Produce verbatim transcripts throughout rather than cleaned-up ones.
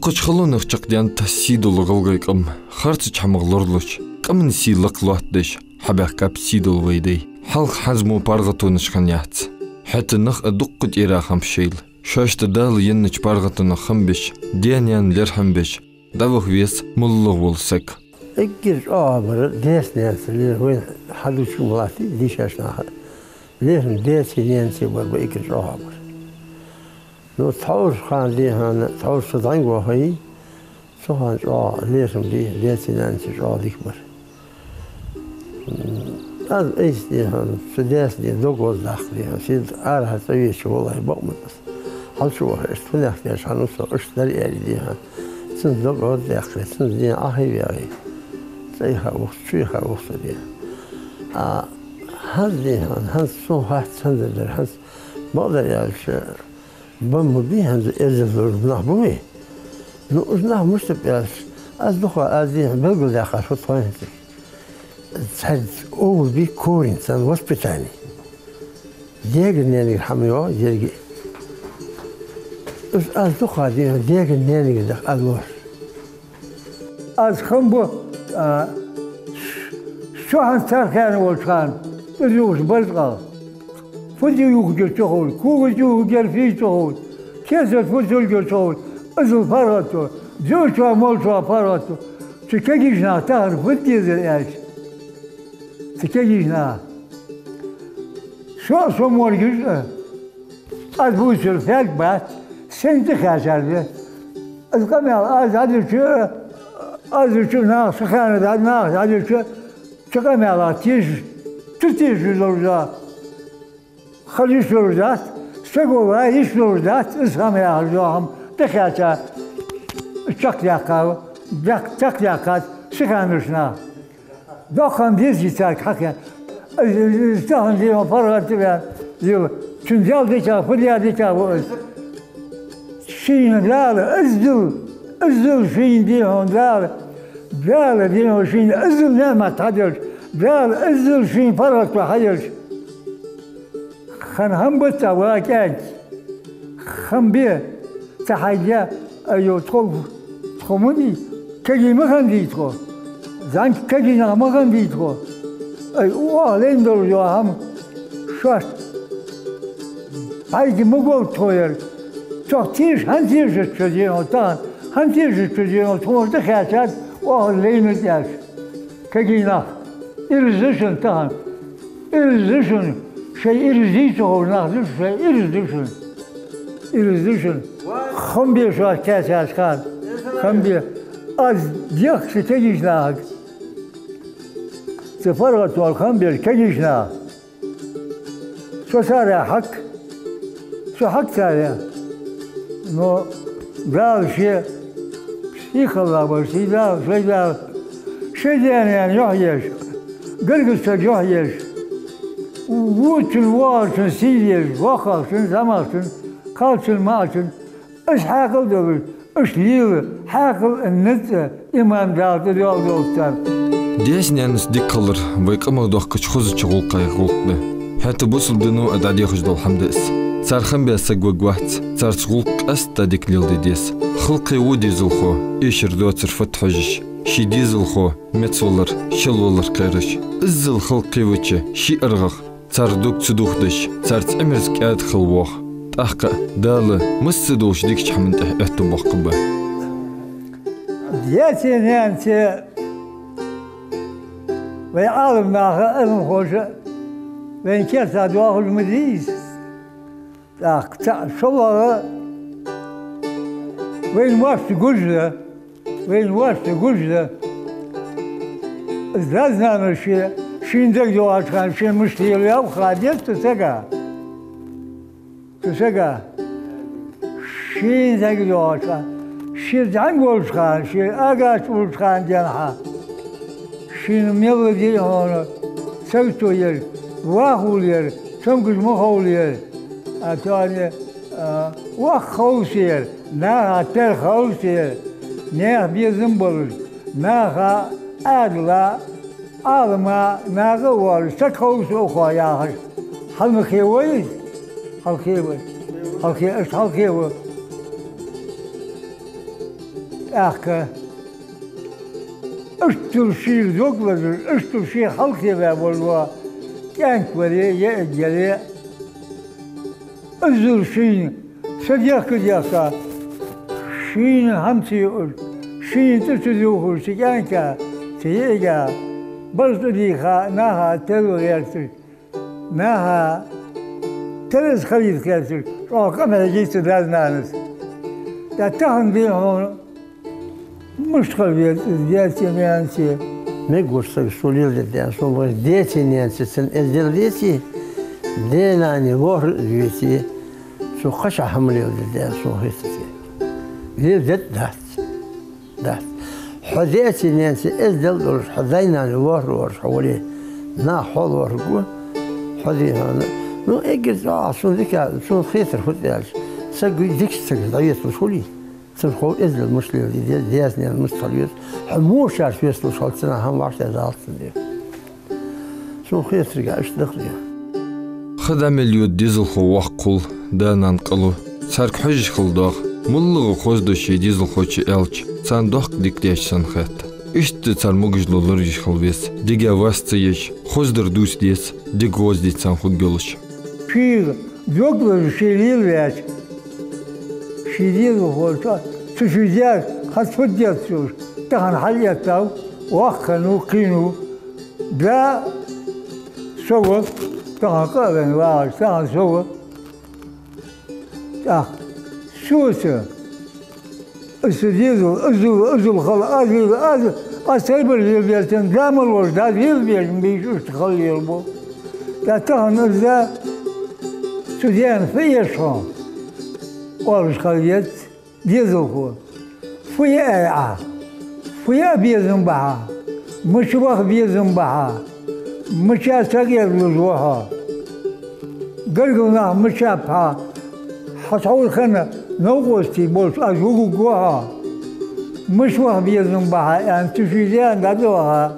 Кхыча халонех чакхдаьннад сий дола гӀалгӀай къам, харцача хӀамах лоралуш, къаман сий лакха лоаттадеш, хьабаьхкаб сий дола вай дай. Хьалха хӀанз мо паргӀатонаш хиннаяц. ХӀаьта нах а дукха тӀера хам ба шоайла. Шоашта Дала еннача паргӀатонах хам беш, даь-наьна лерхӀам беш, дӀаваха веза моллагӀа вола саг. Эггара чӀоагӀа бар даьца-наьнаца лерхӀам, вайна хьадувцаш ма латтий дийшача наха. ЛерхӀам даьцеи наьнацеи бар ба эггара чӀоагӀа бар. Ну, тхьовра хана, дий хьона, тхьовра со зӀамига вахе, цу хана чӀоагӀа лерхӀам, дий, даьцеи наьнацеи чӀоагӀа дика бар. М, аз айса, дий хьона, цу даьца, дий, дог гӀоздаккха, дий хьона, сийдола арахьа цӀавеча, валлахӀи, бакъ ма да аз. Хьалчувахар иштта фуннагӀа тешаш хиннав со, иштта дар аьле, дий хьона. Цунца дог гӀоздаьккхе, цунца, дий хьона, ӀохайваьгӀе. ЦӀа яха ухт, чу яха ухт, дий хьона. А хӀанз, дий хьона, хӀанз сона хац хӀанзара дар, хӀанз бакъдар аьлча, бан ма бий хӀанз, эздел луш нах ба вай. Ну, уж нах мишта ба аьлча, аз дукха, аз, дий хьона, белгалдаьккхар фу да хой хьона цига. Цхьаьнца овла бий корень, царна воспитание. Даьгара-наьнагара хӀама йоагӀа еррига. Уж аз дукха, дий хьона, даьгара-наьнагара да аз лоархӀаш. Аз хам бу, а, ш-, шо хӀанз цархаьна волча хана, тӀадувхаш барзкъал. Фу де юхагир ца ховра, когаш де юхагир фий ца ховра, кесат фу ца йолгир ца ховра, иззал паргӀато, зуьйчоа, молчоа паргӀато. Цу кегийча наха тахан фу де дезар аьлча. Цу кегийча наха. Со а, со моргаш а. Аз бувцар фаьлг бац, сайна тӀакхаьчар да. Аз къамаьл, аз дӀадича, аз дича, наха са хана дӀа, наха дӀадича, цу къамаьлах тешаш, цу тешаш долаш да. Хала йиш йолаш дац, саго ва йиш йолаш дац, из хӀама яхаш йола хӀама тӀакхаьча, чакхдаьккха, чакхдаьккхад са ханарча наха. Доккха хӀама дезий царга хьакхаьча. Из, из, из тахан, дий хьона, паргӀата ваьнна йола. Цунна Дала дика, фу де дика ва из. Шийна Дала иззал, иззал шийна, дий хьона, Дала, Дала, дий хьона, шийна иззал ниӀмат хьаделча, Дала иззал шийна паргӀато хьаделча. Хьан хӀама бац, ва кӀаьнк? Хам бе, ца хьайга, айо, тхо, тхо ма дий, кагий ма хиннадий тхо, зӀамига кагий нах ма хиннадий тхо. Ай, оаха лайна долаш йола хӀама шоашта пайда ма болба тхо яр. Цох теша, хӀана тешац шо, дий хьона, тахан, хӀана тешац шо, дий хьона, тхона тӀакхаьчад оаха лайнар аьлча. Кагий нах, ираз да шун тахан. Ираз да шун. Шоай ираз дий ца ховш нах да шо, шоай ираз да шун. Ираз да шун. Хам бе шоаш кхаьчача хана. Хам бе. Аз дехк са кагийча нахага. Цу паргӀатонах хам беш кагийча наха. Со царех хьаг, со хьаг царех. Но Дала ше сихалла бар, ший Дала, шоай Дала, шоай даь-наьна юхьдеш, гаргара саг юхьдеш, вувцачун, воагӀачун сий деш, воккхагӀчун, зӀамагӀчун, кхалчун, маӀачун, Аш хьаькъал долаш, аш лела, хьаькъал а, низ а, иман Дала тӀадоагӀа долаш царна. Даьца-наьнаца дика хилар вай къамах дохкача хозача гӀулакхех гӀулакх да. ХӀаьта бусалба дино а дӀадехаш дола хӀама да из. Цар хам беш саг варгвац, царца гӀулакх къаьстта дика леладе деза. Халкъе ва дезалхо, эшар доацар фатта хьожаш, ший дезалхо мецвалар, шелвалар кхераш. Иззал халкъе вача ший аргӀах цар дог ца дохадеш, царца Ӏимерза кӀаьда хила воагӀа. ТӀаккха а Дала массадолча дикача хӀаман тӀехьа аьттув боаккхаргба. Даьца-наьнаца вай Ӏаламнаха, Ӏилманхоша вайна керта доахаш ма дий из. ТӀаккха цхьаъ шоллагӀа вайна моастагӀа гуш да, вайна моастагӀа гуш да. Дас-нанас ше, шийна дагадоагӀача хана, шийна мишта лелаваьв ха деза цу сага. Цу сага. Шийна дагадоагӀача хана, ше зӀамига волча хана, ше агача волча хана денз хьа. Шийна мел ладий хьона, сагото яр, вахавала яр, цамогаш ма ховла яр. А тоне, а, воккха ховса яр, наха тара ховса яр, наьха безам болаш, наха Ӏаьдала, Ӏалама, наха а волаш, саг ховса укхо яхаш. Хьалмахе вай, хьалхе вай, хьалхе, аш хьалхе вай. ТӀаккха иштта шийга дог лазаш, иштта ший хьалхе ваь вола кӀаьнк вале, е эггара, иззал шийна са дехка-дехка, шийна хӀама ца юаш, шийна тӀа ца дувхаш, цу кӀаьнка, цу йиӀига барзкъа тӀадийха, наха тела гӀерташ, наха тера из хилийта гӀерташ, чӀоагӀа къахьегий цу даьс-нанас. ТӀаккха тахан дий хьона, мишта хила веза из даьцеи наьнацеи? Мегаш саг сона леладергда аьнна, сона вай даьцеи наьнацеи цун эздел деций, даь-нана лоархӀа из веций, цо кхычахьа хӀама леладергда аьнна, сона хетаций. Леладергдац. Дац. Хьо даьцеи наьнацеи эздел долаш, хьо даь-нана лоархӀа лоархӀаш хьо вале, наха хьо лоархӀаргва, хьо дий хьона. Ну, эггара чӀоагӀа сона дика, сона хетар фуд аьлча, саг дикача сагага дӀаэцалуш хулий, цунна хов эздел мишта леладе деза, даьца-наьнаца мишта хила веза, хьо мишта вецалуш хилча цунах хӀама вӀаштӀехьадалац цунна дегӀ. Сона хетарга, иштта да-кх из. Ха дӀа мел йода дезалхо воккха хул, да-нана къа лу. Царга хьожаш хила доагӀа, моллагӀа хоза да ший дезалхочо аьлча, царна доккха дика деш санна хет. Иштта цар могашал лораеш хила веза, дега вас ца еш, хозадар дувца деза, дега гӀоздийца царна хургйолаш. Шийга дог лазаш ше лелаваьча, ший дезалхочо, цу ший даьга хьаца фу деза йоах, тахан хьалъэттав, воккха хиннав, кхийнав, да со ва, тахан къа а венна вагӀаш, тахан со ва. ТӀаккха соца, аз са дезал, аз зула, аз зула хила, аз лела, аз, аз сайбар лелабеча, да мел волча дас лелабеш ма бий, иштта хила лелабу. ТӀаккха тахан аз да, цу даьна фу эш хьона, оалаш хила веза дезалхо. Фу яьй Ӏа? Фу яа безам ба хьа? Мича ваха безам ба хьа? Мича сакъердалуш ва хьо? Гаргара нах мича ба хьа? Хьо тхьовра хинна новкъостий болча аз вугаргва хьо? Мича ваха безам ба хьа, аьнна, цу ший даьна дӀадоаха,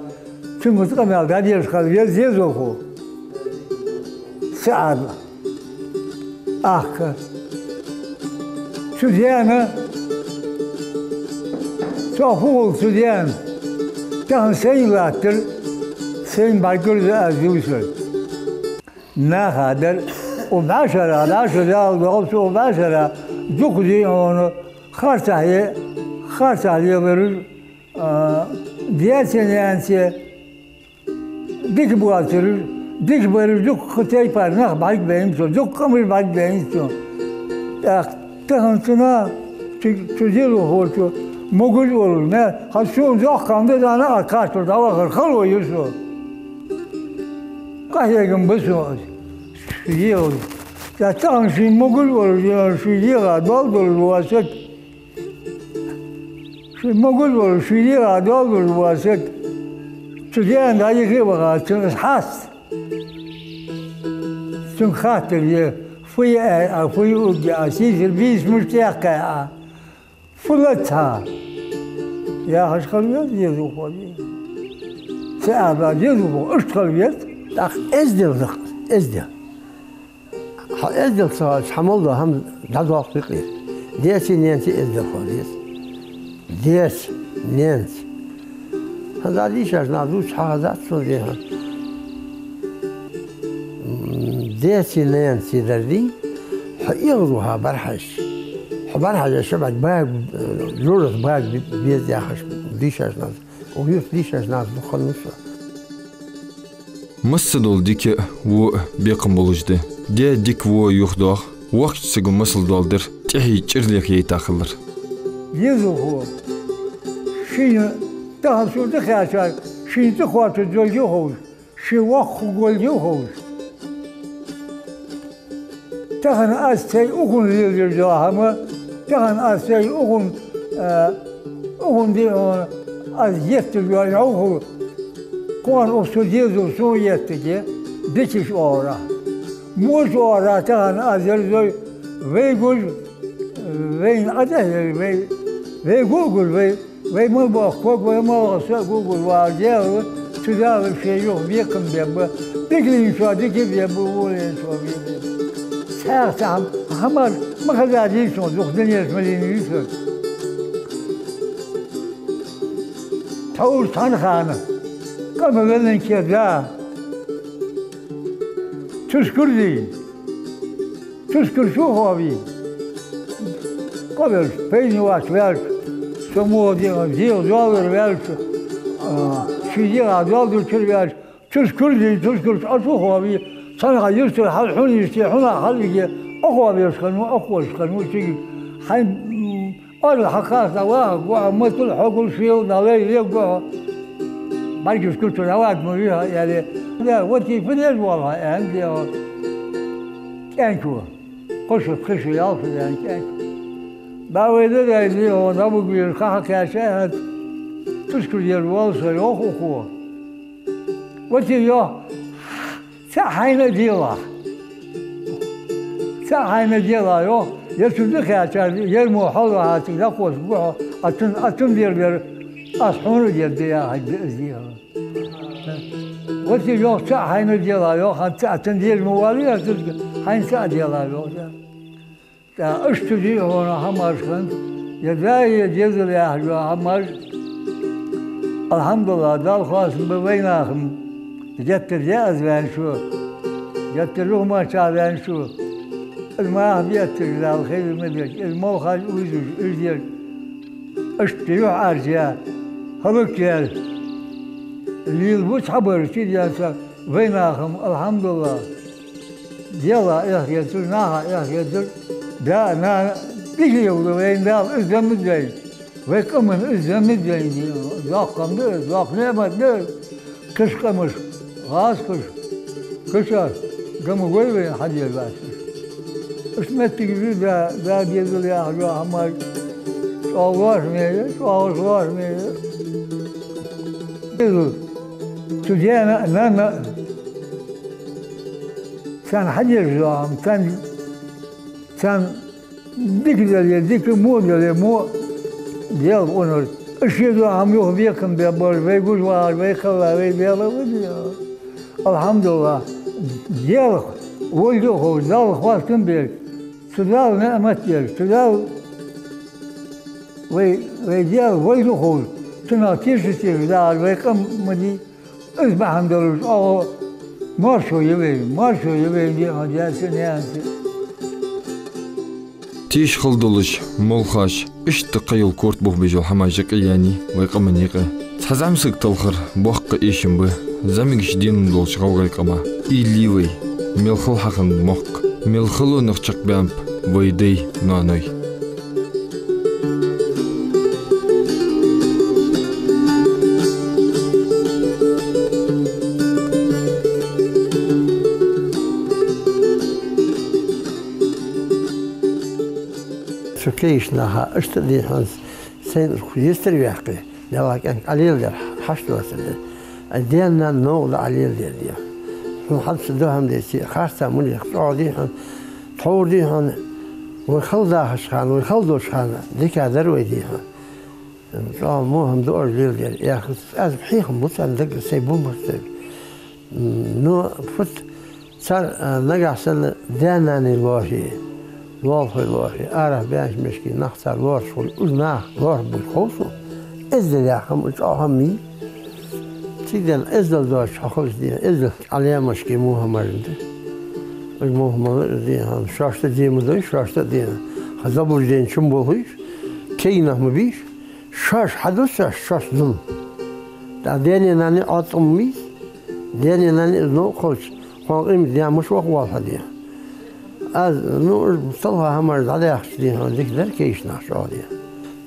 цунга къамаьл дӀадеш хила веза дезалхо. Са Ӏаьдала. ТӀаккха цу даьна, цох фу хул цу даьна? Тахан сайна латтар, сайна бӀаргагур да аз дувцар. Наха дар, укх бӀаьшара, бӀаьша Дала доагӀалда цу укх бӀаьшара, дукха дий хьона, харцахьа е, харцахьа лелараш, а, даьцеи наьнацеи дика боацараш, дика бараш, дукха тайпара нах бӀаргабайнаб цо, дукха къамаш бӀаргабайнаб цо. ТӀаккха тахан цунах, цу, цу дезалхочо могаш волаш, ма, хьа сона доккха хӀама да, дӀа наӀар кхаччалца дӀавахар хало я со. Къахьегам ба сона из, ший дегӀа. ТӀаккха тахан ший могаш волаш, ший дегӀа доал долаш вола саг, ший могаш волаш, ший дегӀа доал долаш вола саг, цу даьна дӀа-юхе а ваха, цунна из хьаста. Цунга хаттар де, фу яьй Ӏа, фу юаргья Ӏа, сийсара бийса мишта яьккхай Ӏа, фу лаьцай Ӏа, яхаш хила веза дезалхо. Са Ӏаьдала дезалхо иштта хила веза. ТӀаккха эздел да-кх, эздел. Хьо эздел ца хилча, хьа мел дола хӀама дӀадоаккх юкъера. Даьцеи наьнацеи эздел хила деза. Даьца, наьнаца. ХӀанз дийшача наха дувцаш хьахезац сона, дий хьона. М, даьцеи наьнацеи дар дий, хьо эгӀазвахар бӀарахьежача. Хьо бӀарахьежача, шо бӀарг бага, жожагӀате бага беза яхаш дийшача наха. Укх юрта дийшача наха дукха хиннав со. Массадола дика а, во а бекхам болаш да. Даь дика, во юхадоах воккхача саго масал доаладер тӀехье чӀир леха яйта хилар. Дезалхо шийна тахан цу тӀа кхаьчар, шийна тӀакхоачаш долга а ховш, ше воккха хургволга а ховш. Тахан аз цай укхунна леладеш дола хӀама, тахан аз цай укхунна, а, укхунна, дий хьона, аз етташ йола йӀовхал, кхоана укх со дезал сона еттаргья, дикача оагӀорахьа. Воча оагӀорахьа тахан аз ерзаю вай гуш, вайна Ӏа тӀехьа, вай, вай гу а гуш, вай, вай мел боахк ког, вай мел ваха со а гу а гуш, вай Даьла, цу Дала ший юха бекхам бергба, дика лийнначоа дика бергба, во лийнначоа во бергба. Цхьаькха цхьа хӀама, хӀамаш ма хезадий сона, дукха дунен чу ма лийннавий со. Ӏовр цхьан хана къаман веланке да. Тускар дий, тускар шо хоавий? Къавелча, пайдане вац ваьлча, со мо де-, дегӀа доаллар ваьлча, а, ший дегӀа доал дучура ваьлча, тускар дий, тускар шо хоавий? Цхьаннахьа юстара хьал хьона йисте, хьона хьалъиге, Ӏохоавеш хиннав, Ӏохоавеш хиннав цига. Хьайна, м, орла хьакхаста вахаргва хьо, матул хьогул шел, дӀалай легва хьо. БӀаргашка чура дӀаваха ма вий хьо, аьле. Да, вот и фу деш воалл хьо, аьннад дегӀо. КӀаьнк ва. Кхо шу, пхи шу ялх шу даьнна кӀаьнк. ДӀа вай да, дай дегӀо, дӀабугвийр, кхаьча хьа, тускар деш воалл со, йоах укхо. Вот и йоах. ЦаӀ хьайна а делахь. ЦаӀ хьайна а делахь, йоах, е цу дикхаьчар, ер мо хьалвахьа цига дӀакхоссаргва хьо, а цун, а цун дер бер, аз хьона а дергда яхилга да из, дий хьона. Вот и йоах, цаӀ хьайна а делахь, йоах, хӀанз цаӀ цун деш ма валий, а цунга хьайна цаӀ а делахь, йоах, да. ТӀаккха иштта, дий хьона, хӀамаш хиннад, е да, е дезал яхаш йола хӀамаш. Алхьамдулиллахь, Далла хоастам ба вайнаха-м. Геттара де аз ваьнна шу, геттара юхамаччахьа ваьнна шу. Из маха бетташ Далла хеза ма деза, из молхаш уйзуш, уж деш. Иштта юхьӀаьржа, хӀалакъяь лелабу цхьабараш, ший денца вайнаха-м, алхьамдулиллахь. Даьла эхь хетар, наха эхь хетар, да, нана, дика йолда вайна Дала, из ма дий вайна. Вай къаман из ма дий вайна. Доккха хӀама да из, доккха ниӀмат да из. Кхыча къамаша, гӀазкхаша, кхычараш гамгой вайна хьаделла латташ. Иштта моттиг я, да, да, дезал яхаш йола хӀамаш. ЧӀоагӀа лоархӀаме я, чӀоагӀа лоархӀаме я. Дезал цу даьна а, нанна а. Царна хьадеш дола хӀама, царна, царна дика дале дика, во дале во, Даьла къиношца. Уж шоай дола хӀама юха бекхам беш бараш, вай гуш вагӀаш, вай кхелла, вай Даьла ва, дий хьона. Алхьамдулиллахь, Даьла волга а ховш, Далла хоастам беш, цу Дала ниӀмат деш, цу Дала вай, вай Даьла волга а ховш, цунах тешаш-тешаш дахьаш вай къам ма дий. Из бахьан долаш, оаха маршо я вай, маршо я вай, дий хьона, даьца а наьнаца а. Теша хила долаш молхаш, иштта кхыйола корта бух беш йола хӀамаш юкъе яьннай вай къаман юкъе. Цхьа зӀамсаг талхар боккха эшам ба зӀамигача денал долча гӀалгӀай къаман. Уйла е вай, мел хала хьахиннад мохк, мел халонах чакхбаьннаб вай дай, ноаной. Цу кагийча наха иштта, дий хьона, сайна юстара ваьккхе, Даьла кӀаьнк Ӏалеладер хьашт доацар да. Ай, даьна-нанна новкъа да Ӏалеладер, дий хьона. Хьона хьа ца дохам деце, харца ма леха, чӀоагӀа, дий хьона, тховра, дий хьона, вай хала дахача хана, вай хала долча хана дика дар вай, дий хьона. ЧӀоагӀа во хӀама да оаш леладер, яхаш, аз хьехам бу царна дагара, сай бу мурд саг. Ну, фуд цар, а, нагахьа санна даь-нанеи лоархӀе, лоалахой лоархӀе, арахьа баьннача мешке нах цар лоархӀаш хуле, уж нах лоархӀаргболга хов сона. Эздел яха хӀама чӀоагӀа хӀама йий. Цига денна эздел доацаш хьо хилча, дий хьона, эздел Ӏалемашке во хӀамаш да. Уж во хӀамаш, дий хьона, шоашта а де ма дой, шоашта а, дий хьона, хьа заблуждени чу ма болхийша, кагий нах ма бийша. Шоаш хьадувцаш, шоашта зулам. ТӀаккха даьнеи наннеи Ӏоттам ма бий из. Даьнеи наннеи из новкъа хилча, кхоана къематди мишта ваха воалл хьо, дий хьона. Аз, ну, уж талха хӀамаш дӀадаьккхача, дий хьона, дика дар кагийча наха чӀоагӀа, дий хьона.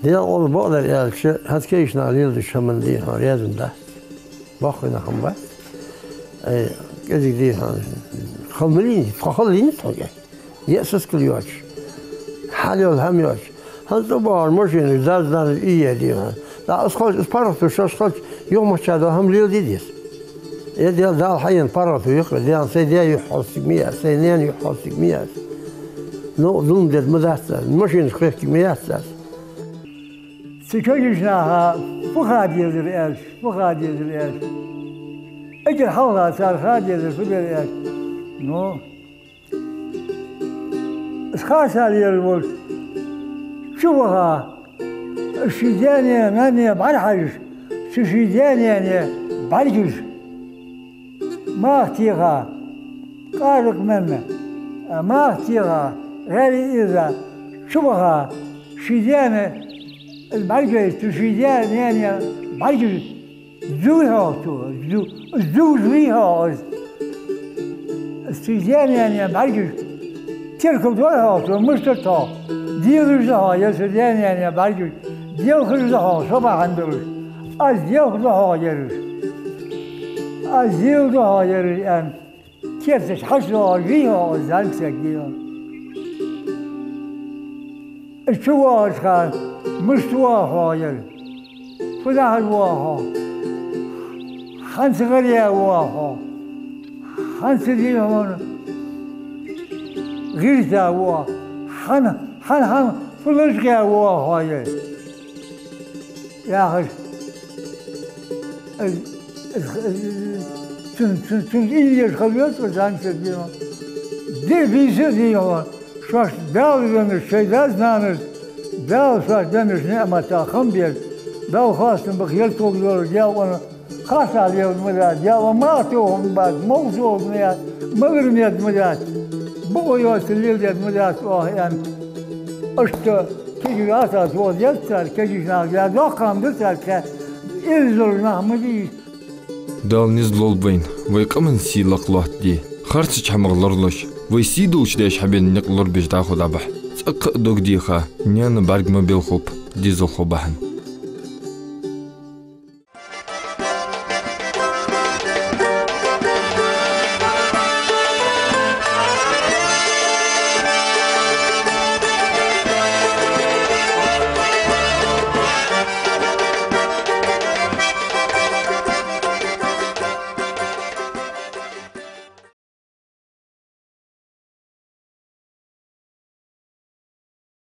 Даьла къола бакъдар аьлча, хӀанз кагийча наха леладеча хӀаманна, дий хьона, раьза ма дац. Боккхий нах ма бац. Ай, кӀезига, дий хьона, хала ма лийнай, тхо хала лийнай тхога. Е сискал йоацаш, хьал йола хӀама йоацаш. ХӀанз цӀа боагӀаш машинаш, даза-нанас ийя, дий хьона. ТӀаккха из хилча, из паргӀато шоашта хилча, юхамаччахьа дола хӀама леладе деза. Э, Даьла, Дала хьаенна паргӀато я-кх, Даьла, сай даь юхь хьовсаргья ма яц, сай наьна юхь хьовсаргья ма яц. Ну, зулам дергда ма дац аз, машинашка хехкаргья ма яц аз. Цу кагийча наха фу ха дезар аьлча, фу ха дезар аьлча. Эггара хьалха цар ха дезар фу дар аьлча. Ну, из харцахьа лелаш волча чу ваха, ший даьнеи наннеи бӀарахьежаш, Цу ший даь-наьна бӀаргаш мах теха, къаракъ менна, а, мах теха, гӀаьле ийза, чубаха, ший даь-наьна бӀаргаш, цу ший даь-наьна бӀаргаш зув хьогӀ цо, зув, зувш вий хьогӀ из. Цу даь-наьна бӀаргаш теркал дой хьогӀ цо, мишта да хьогӀ, делаш да хьогӀ, е са даь-наьна бӀаргаш, делхаш да хьогӀ, со бахьан долаш. Аз делха да хьогӀ ераш. Аз дела да хьогӀ ераш, аьнна, керташ хьачудоагӀаш вий хьогӀ из, зӀамсаг дий хьогӀ. Из чувоагӀача хана мишта воагӀа хьогӀ ер? Фу дахьаш воагӀа хьогӀ? Хьанца гӀар яь воагӀа хьогӀ? Хьанца дий хьона гӀирса воагӀа? Хьан, хьан, хьан, фу лачкъа яь воагӀа хьогӀ ер? Яхаш, э, э, э, цун, цун, цун ийша хила веза цо, зӀамсаг дий хьона. Диъ бийса дий хьона, шоашта Дала веннача шоай даьс-нанас, Дала шоашта деннача ниӀматах хам беш, Далла хоастам бе, хьертолгдолаш, Даьла вана хаттар леладе ма дац, Даьла вана мах тоха ма бац, мовзо ма яц, малар ма дац, бокъо йоацаш леладе ма дац оаха, аьнна. Иштта кегий ваьсса тохадеш цар, кегий нах я, доккха хӀама да цар кхаь, ираз долаш нах ма дий уж. Дала низ лолба вайна, вай къаман сий лакха лоаттаде. Харцача хӀамах лоралуш, вай сий долча даьша хьабена никъ лорабеш дӀахо дӀабахьа. ЦӀаккха а дог деха, наьна бӀарг ма белхалба дезалхо бахьан.